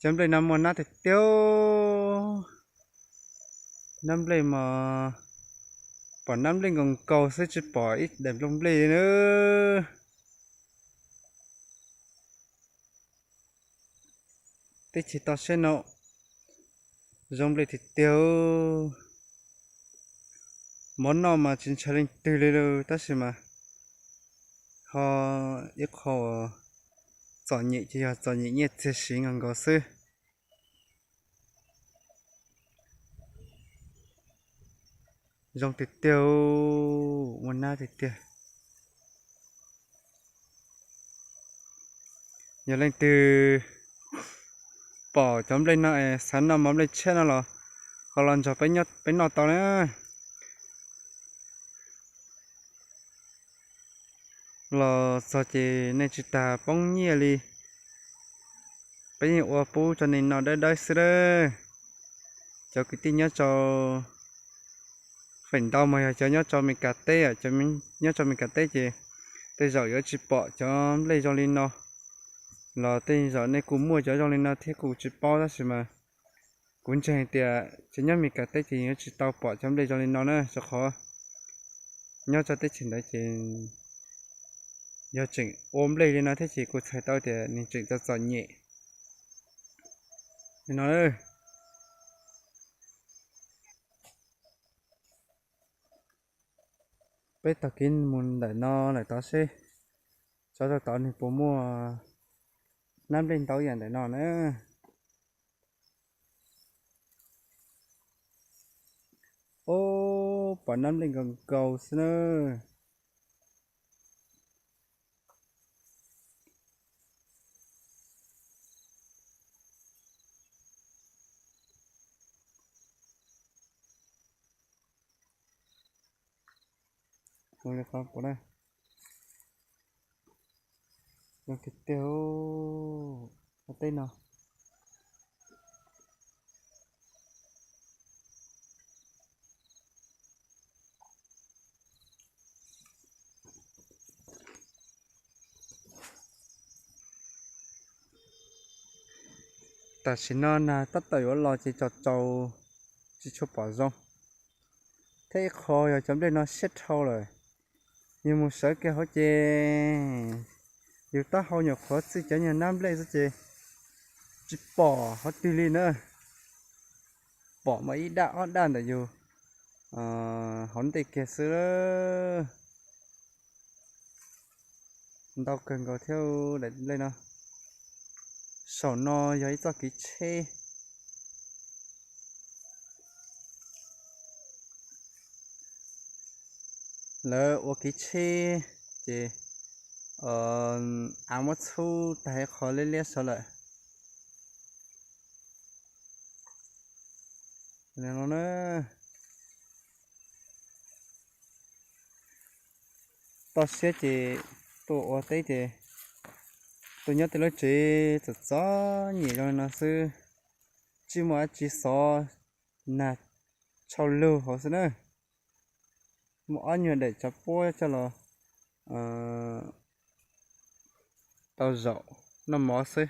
Cov nplej no muaj nab tiag tiag. Nab nplej mas pom nab nplej nkaus nkaus xwb, tsis pom ib daim nplooj nplej li na. Teb chaws toj siab no zoo nplej tiag tiag. Mov noj mas tsis ntshai leej twg li lauj, tab sis mas ho ib qho uas txom nyem ces yog txom nyem nyiaj txiag siv nkaus nkaus xwb. Zoo tiag tiag, ua nab tiag tiag. Yog leej twg pom cov nplej no es xav noj mov nplej tshiab no los ho los nrog peb noj tau na. Los txog ces nej tsis tas poob nyiaj li, peb yeej ua pub rau nej noj dawb dawb xwb lawm. Cov kwv tij nyob rau feem ntau mas yog cov nyob rau Meskas teb, cov nyob rau Meskas teb ces tej zaum yuav tsis pom cov nplej zoo li no, los tej zaum nej kuj muaj cov zoo li no thiab kuj tsis paub, tab sis mas kuv ntseeg tias cov nyob Meskas teb ces yuav tsis tau pom cov nplej zoo li no na, rau qhov nyob rau teb chaws ntawd ces yog tseem ua nplej li no thiab ces kuv txhais tau tias nws tseem txom txom nyem li no. Peb taug kev mus ntawm no lawm tod seb, tso rau tod nws puas muaj nab nplej ntau ib yam ntawm no na. Ob, pom nab nplej nkaus nkaus xwb na. Zoo tiag tiag, tej no. Tam sim no nag tab tom yuav los ces tsaus tsaus tsis tshua pom zoo, thiab ib qho yog cov nplej no siab dhau lawm. Yus mus sawv kiag hauv ces yus taub hau nyuam qhuav txij cov nyuag nab nplej xwb ces tsis pom qhov twg li na. Pom mas ib daj ob daj ntawm yus hauv ntej kiag xwb. Ntau kawg nkaus thiab daim nplej no. Saum no yog ib txoj kev tsheb. Lawv ua kev tsheb ces av muab txhub tag ib qho liab liab saud lawm. Toj siab ces tuaj ua teb ces tuaj nyob tej lub tsev txom txom nyem zoo li no xwb, tsis muaj dab tsi xov, nag tshau lug hauv xwb na. Muaj ob nyuag daim tsav puab coj los tau zaum noj mov xwb.